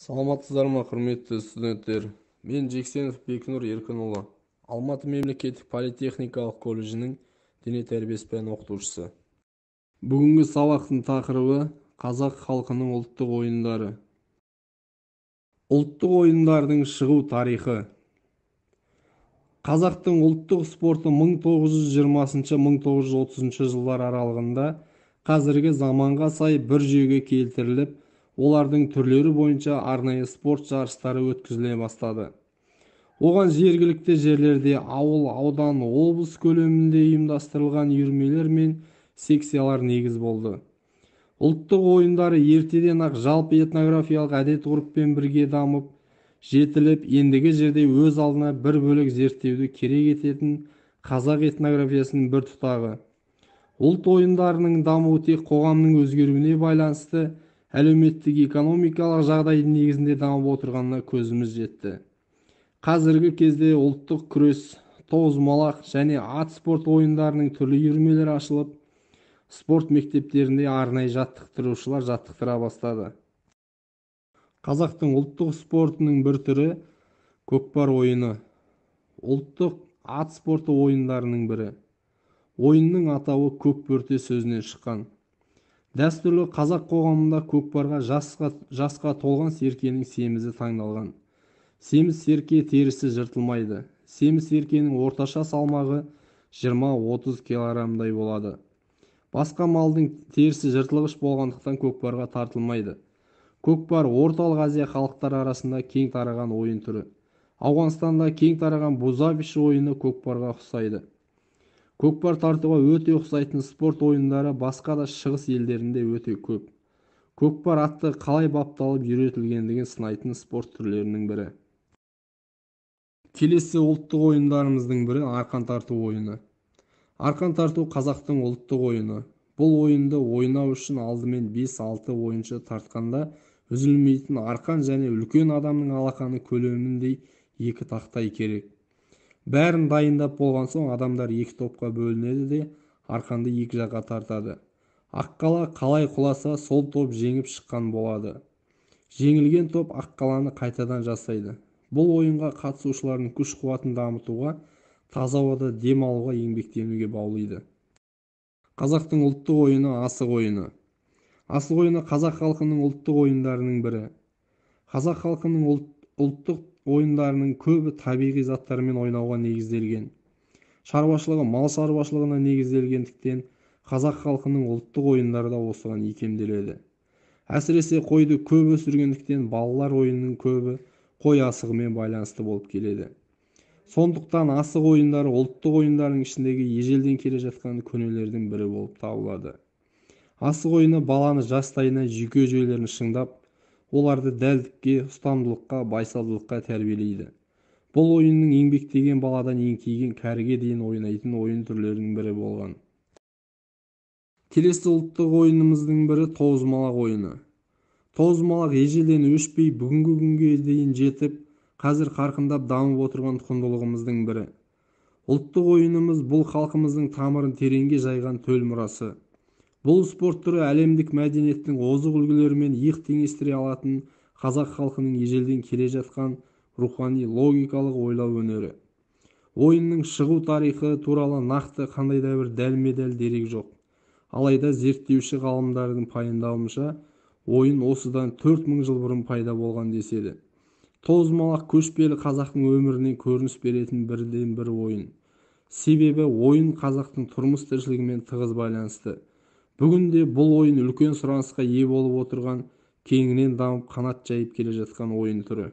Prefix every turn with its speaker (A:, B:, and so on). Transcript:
A: Саламатсыздар ма, құрметті студенттер! Мен Жексенов Бекнұр Еркінұлы, Алматы мемлекеттік политехникалық колледжінің дене тәрбиесі пәні оқытушысы. Бүгінгі сабақтың тақырыбы: қазақ халқының ұлттық ойындары. Ұлттық ойындардың шығу тарихы. Қазақтың ұлттық спорты 1920-1930 жылдар аралығында қазіргі заманға сай бір жүйеге келтіріліп, олардың түрлері бойынша арнайы спорт жарыстары өткізіле бастады. Оған жергілікті жерлерде ауыл, аудан, облыс көлемінде ұйымдастырылған үйірмелер мен секциялар негіз болды. Ұлттық ойындары ертеден-ақ жалпы этнографиялық әдет-ғұрыппен бірге дамып, жетіліп, ендігі жерде өз алдына бір бөлек зерттеуді керек ететін қазақ этнографиясының бір тұтағы. Ұлт ойындарының дамуы тек қоғамның өзгеруіне байланысты әлеуметтік экономикалық жағдайдың негізінде дамып отырғанына көзіміз жетті. Қазіргі кезде ұлттық күрес, тоғызқұмалақ және ат спорт ойындарының түрлі үйірмелері ашылып, спорт мектептерінде арнайы жаттықтырушылар жаттықтыра бастады. Қазақтың ұлттық спортының бір түрі көкпар ойыны. Ұлттық ат спорты ойындарының бірі. Ойынның атауы көк бөрте сөзінен шыққан. Дәстүрлі қазақ қоғамында көкпарға жасқа толған серкенің семізі таңдалған. Семіз серке терісі жыртылмайды. Семіз серкенің орташа салмағы 20-30 килограммдай болады. Басқа малдың терісі жыртылғыш болғандықтан көкпарға тартылмайды. Көкпар Орталық Азия халықтары арасында кең тараған ойын түрі. Ауғанстанда кең тараған бузабиш ойыны көкпарға ұқсайды. Көкпар тартуға өте ұқсайтын спорт ойындары басқа да шығыс елдерінде өте көп. Көкпар атты қалай бапталып үйретілгендігін сынайтын спорт түрлерінің бірі. Келесі ұлттық ойындарымыздың бірі арқан тарту ойыны. Арқан тарту қазақтың ұлттық ойыны. Бұл ойынды ойнау үшін алдымен 5-6 ойыншы тартқанда үзілмейтін арқан және үлкен адамның алақаны көлеміндей екі тақтай керек. Бәрін дайындап болған соң адамдар екі топқа бөлінеді де арқанды екі жаққа тартады. Аққала қалай құласа, сол топ жеңіп шыққан болады. Жеңілген топ аққаланы қайтадан жасайды. Бұл ойынға қатысушылардың күш-қуатын дамытуға, таза ауада дем алуға, еңбектенуге баулиды. Қазақтың ұлттық ойыны асық ойыны. Асық ойыны қазақ халқының ұлттық ойындарының бірі. Қазақ халқының ұлттық ойындарының көбі табиғи заттармен ойнауға негізделген. Шаруашылығы мал шаруашылығына негізделгендіктен қазақ халқының ұлттық ойындары да осыған икемделеді. Әсіресе қойды көп өсіргендіктен балалар ойынының көбі қой асығымен байланысты болып келеді. Сондықтан асық ойындары ұлттық ойындардың ішіндегі ежелден келе жатқан көнелердің бірі болып табылады. Асық ойыны баланы жастайынан жүйке жүйелерін шыңдап, оларды дәлдікке, ұстамдылыққа, байсалдылыққа тәрбиелейді. Бұл ойынның еңбектеген баладан еңкейген кәріге дейін ойнайтын ойын түрлерінің бірі болған. Келесі ұлттық ойынымыздың бірі тоғызқұмалақ ойыны. Тоғызқұмалақ ежелден өшпей бүгінгі күнге дейін жетіп, қазір қарқындап дамып отырған құндылығымыздың бірі. Ұлттық ойынымыз бұл халқымыздың тамырын тереңге жайған төл мұрасы. Бұл спорт түрі әлемдік мәдениеттің озық үлгілерімен иық теңестіре алатын қазақ халқының ежелден келе жатқан рухани логикалық ойлау өнері. Ойынның шығу тарихы туралы нақты қандай да бір дәлме-дәл дерек жоқ. Алайда зерттеуші ғалымдардың пайымдауынша, ойын осыдан 4000 жыл бұрын пайда болған деседі. Тоғызқұмалақ көшпелі қазақтың өмірінен көрініс беретін бірден бір ойын. Себебі ойын қазақтың тұрмыс тіршілігімен тығыз байланысты. Бүгінде бұл ойын үлкен сұранысқа ие болып отырған, кеңінен дамып қанат жайып келе жатқан ойын түрі.